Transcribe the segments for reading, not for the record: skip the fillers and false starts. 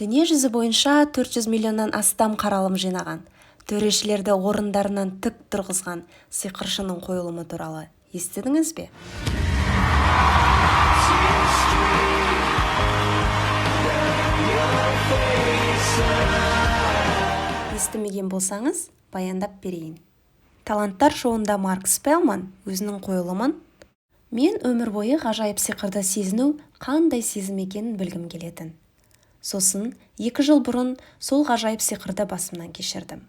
Дүние жүзі бойынша 400 миллионнан астам қаралым жинаған, төрешілерді орындарынан тік тұрғызған сиқыршының қойылымы туралы естідіңіз бе? Естімеген болсаңыз, баяндап берейін. Таланттар шоуында Марк Спелман өзінің қойылымын «Мен өмір бойы ғажайып сиқырды сезіну қандай сезім екенін білгім келетін. Сосын 2 жыл бұрын сол ғажайып сиқырды басымнан кешірдім.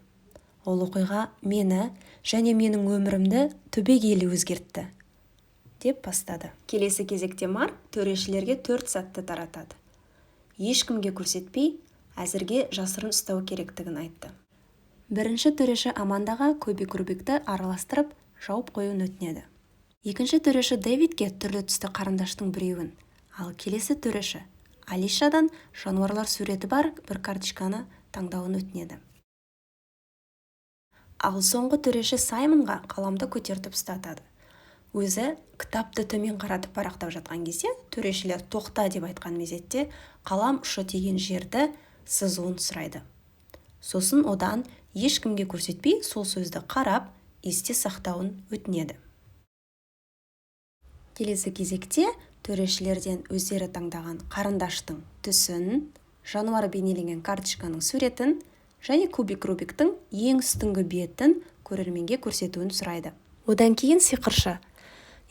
Ол оқиға мені және менің өмірімді түбегейлі өзгертті», – деп бастады. Келесі кезекте Марк төрешілерге төрт затты таратады. Ешкімге көрсетпей, әзірге жасырын ұстау керектігін айтты. Бірінші төреші Амандаға кубик Рубикті араластырып, жауып қоюын өтінеді. Екінші төреші Дэвидке түрлі түсті қарындаштың біреуін, ал келесі төреші Алишадан жануарлар суреті бар бір карточканы таңдауын өтінеді. Ал соңғы төреші Саймонға қаламды көтертіп ұстатады. Өзі кітапты төмен қаратып парақтап жатқан кезде, төрешілер «тоқта» деп айтқан мезетте қалам ұшы тиген жерді сызуын сұрайды. Сосын одан ешкімге көрсетпей, сол сөзді қарап, есте сақтауын өтінеді. Келесі кезекте төрешілерден өздері таңдаған қарындаштың түсін, жануар бейнеленген карточканың суретін және кубик Рубиктің ең үстіңгі бетін көрерменге көрсетуін сұрайды. Одан кейін сиқыршы: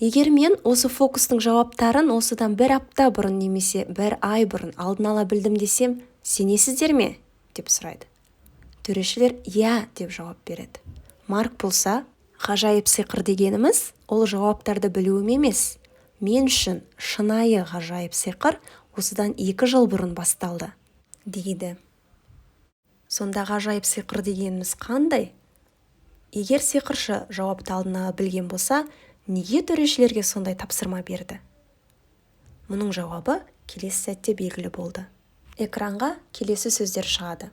«Егер мен осы фокустың жауаптарын осыдан бір апта бұрын немесе бір ай бұрын алдын ала білдім десем, сенесіздер ме?» – деп сұрайды. Төрешілер «иә» деп жауап береді. Марк болса: «Ғажайып сиқыр дегеніміз – ол жауаптарды білуім емес. Мен үшін шынайы ғажайып сиқыр осыдан 2 жыл бұрын басталды», – дейді. Сонда ғажайып сиқыр дегеніміз қандай? Егер сиқыршы жауапты алдын ала білген болса, неге төрешілерге сондай тапсырма берді? Мұның жауабы келесі сәтте белгілі болды. Экранға келесі сөздер шығады: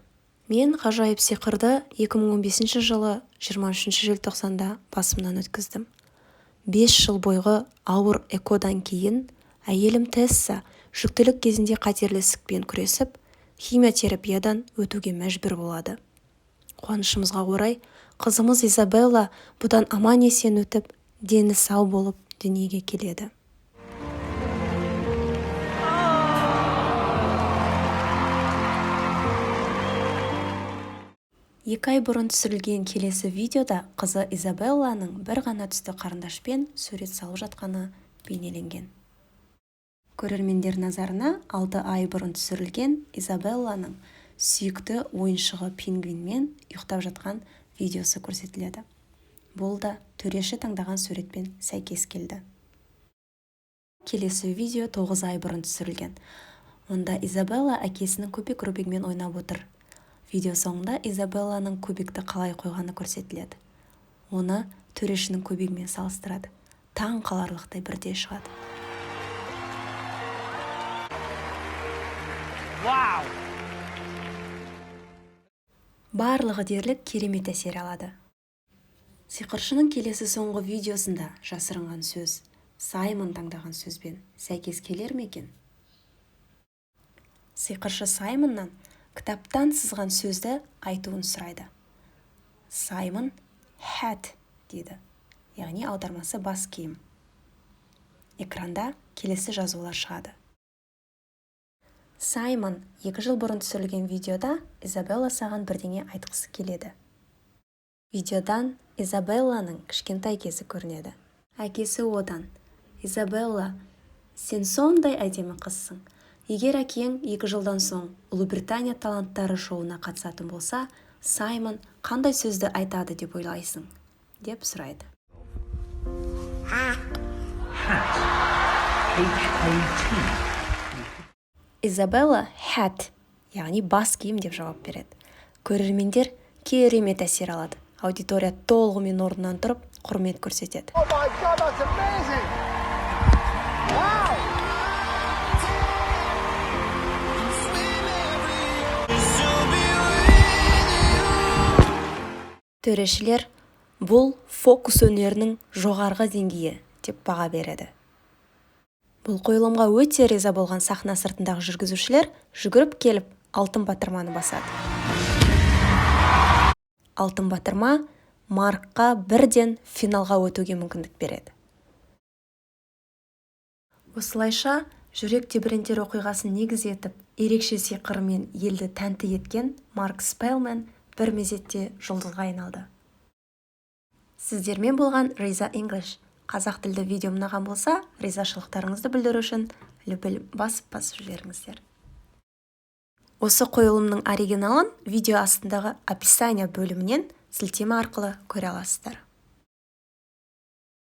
«Мен ғажайып сиқырды 2015 жылы 23 желтоқсанда басымнан өткіздім. 5 жыл бойғы ауыр ЭКОдан кейін әйелім Тесса жүктілік кезінде қатерлі ісікпен күресіп, химиотерапиядан өтуге мәжбүр болады. Қуанышымызға орай, қызымыз Изабелла бұдан аман-есен өтіп, дені сау болып дүниеге келеді». 2 ай бұрын түсірілген келесі видеода қызы Изабелланың бір ғана түсті қарындашпен сурет салып жатқаны бейнеленген. Көрермендер назарына 6 ай бұрын түсірілген Изабелланың сүйікті ойыншығы пингвинмен ұйықтап жатқан видеосы көрсетіледі. Бұл да төреші таңдаған суретпен сәйкес келді. Келесі видео 9 ай бұрын түсірілген. Онда Изабелла әкесінің кубик Рубигімен ойнап отыр. Видео соңында Изабелланың кубикті қалай қойғаны көрсетіледі. Оны төрешінің кубигімен салыстырады. Таң қаларлықтай бірдей шығады. Wow! Барлығы дерлік керемет әсер алады. Сиқыршының келесі, соңғы видеосында жасырынған сөз Саймон таңдаған сөзбен сәйкес келер ме екен? Сиқыршы Саймоннан кітаптан сызған сөзді айтуын сұрайды. Саймон «hat» дейді, яғни аудармасы бас киім. Экранда келесі жазулар шығады. Саймон, 2 жыл бұрын түсірілген видеода Изабелла саған бірдеңе айтқысы келеді. Видеодан Изабелланың кішкентай кезі көрінеді. Әкесі одан: «Изабелла, сен сондай әдемі қызсың. Егер әкең 2 жылдан соң Ұлыбритания таланттары шоуына қатысатын болса, Саймон қандай сөзді айтады деп ойлайсың?» – деп сұрайды. Hat. H-A-T. Изабелла «hat», яғни бас киім деп жауап береді. Көрермендер керемет әсер алады. Аудитория толығымен орнынан тұрып, құрмет көрсетеді. Oh my God, that's amazing! Wow! Төрешілер «бұл фокус өнерінің жоғарғы деңгейі» деп баға береді. Бұл қойылымға өте риза болған сахна сыртындағы жүргізушілер жүгіріп келіп, Алтын батырманы басады. Алтын батырма Маркқа бірден финалға өтуге мүмкіндік береді. Осылайша, жүрек тебірентер оқиғасын негіз етіп, ерекше сиқырымен елді тәнті еткен Марк Спелмен бір мезетте жұлдызға айналды. Сіздермен болған Риза English. Қазақ тілді видео ұнаған болса, ризашылықтарыңызды білдіру үшін лүпіл басып-басып жіберіңіздер. Осы қойылымның оригиналын видео астындағы описание бөлімінен сілтеме арқылы көре аласыздар.